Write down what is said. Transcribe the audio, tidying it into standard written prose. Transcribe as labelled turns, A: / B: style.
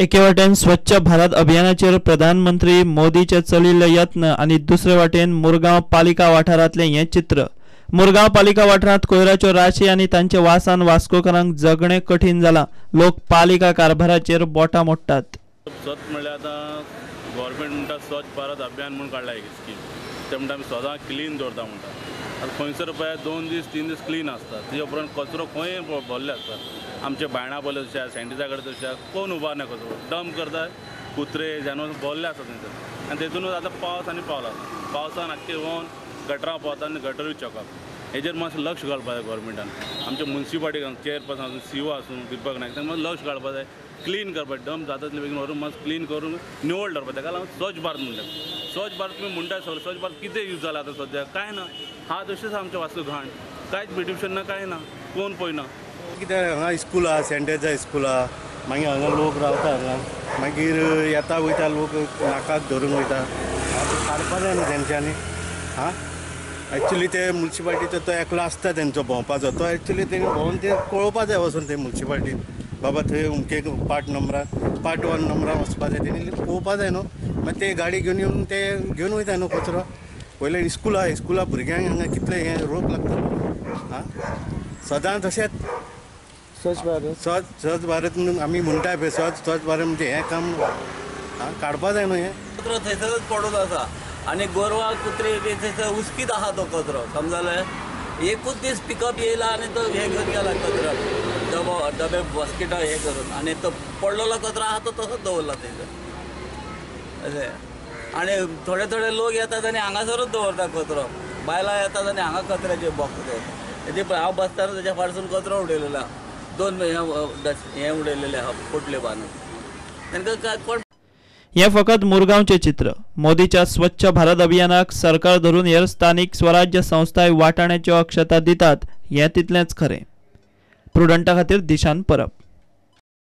A: एके वाटेन स्वच्छ भारत अभियानाचेर प्रधानमंत्री मोदीचे चलिल्ले यत्न आनी दुसरे वाटेन मुरगांव पालिका वाठारांतलें हें चित्र. मुरगांव पालिका वाठारांत कोयराच्यो राशी आनी तांचे वासान वास्कोकारांक जगणें कठीण जालां. लोक पालिका कारभाराचेर बोटां मोडटात.
B: सत म्हणल्यार आतां गव्हर्मेंट म्हणटा स्वच्छ भारत अभियान म्हणून काडला एक स्कीम. ते म्हणटा आमी सदां क्लीन दवरता म्हणटा. आतां खंयसर पळय 2 दीस 3 दीस क्लीन आसता, तेजे उपरांत कचरो खंय भरले आसता. आमचे बायणा पयले तशें सँटिजा कडेन तशें कोण उबारना, कचरो डंप करता, कुत्रे जानवर भरले आसता थंयसर. आनी तेतूनच आतां पावस आनी पावला, पावसान आख्खे येवन गटरां पावता आनी गटरूय चोकप. हेजेर मातशें लक्ष घालपाक जाय गव्हर्मेंटान. आमच्या मुन्सिपालिटी चेअरपर्सन आसूं, सीओ आसूं, दीपक नायक, तांकां मातशें लक्ष घालपाक जाय. क्लीन करपाक, डंप जाता तितले बेगीन व्हरून मातशें क्लीन करून निवळ दवरपाक. ताका लागून स्वच्छ भारत म्हणटा. स्वच्छ भारत तुमी म्हणटा सगळें, स्वच्छ भारत कितें यूज जाला आतां सद्या कांय ना. हा तशेंच आमचें वास्को घाण, कांयच ब्युटिफिकेशन ना, कांय ना, कोण पळयना.
C: कित्याक हांगा स्कूल आहा, सेंटेजा स्कूल आहा, मागीर हांगा लोक रावता, हांगा मागीर येता वयता लोक नाकाक धरून वयता. आतां काडपा जाय न्हू तेंच्यांनी. हां, एक्चुली ते मुन्सिपालिटीचो तो एकलो आसता तेंचो भोंवपाचो, तो एक्चुली तेणी भोंवन ते पळोवपा जाय वचून ते मुन्सिपालिटीन, बाबा थंय अमके पार्ट नंबरान, पार्ट 1 नंबरान वचपा जाय, तेणी पळोवपा जाय न्हू. मागीर ते गाडी घेवन येवन ते घेवन वयता न्हू कचरो. पयलें स्कुला, स्कुला भुरग्यांक हांगा कितले हे रोग लागता. आं, सदां तशेंच
D: स्वच्छ भारत,
C: स्वच्छ भारत म्हणून आमी म्हणटा पळय, स्वच्छ भारत म्हणजे हें काम काडपा जाय न्हू. हें
E: कचरो थंयसरच पडून आसा आनी गोरवां कुत्रे बी थंयसर उस्कीत आहा तो कचरो, समजलें. एकूच दीस पिकअप येयला आनी तो हे घेवन गेला कचरो, डबो डबे बास्केटां हे करून, आनी तो पडलेलो कचरो आहा तो तसोच दवरला थंयसर अशें. आनी थोडे थोडे लोक येतात आनी हांगासरूच दवरता कचरो, बायलां येतात आनी हांगा कचऱ्याचे बॉक्स दवरता. तेजे हांव बसतना तेज्या फाटसून कचरो उडयलेलो आहा, 2 हे उडयलेले आहा पोटल्यो बांदून तांकां कोण.
A: हें फकत मुरगांवचें चित्र. मोदीच्या स्वच्छ भारत अभियानाक सरकार धरून हेर स्थानीक स्वराज्य संस्थाय वाटाण्याच्यो अक्षता दितात हें तितलेंच खरें. प्रुडंटा खातीर दिशान परब.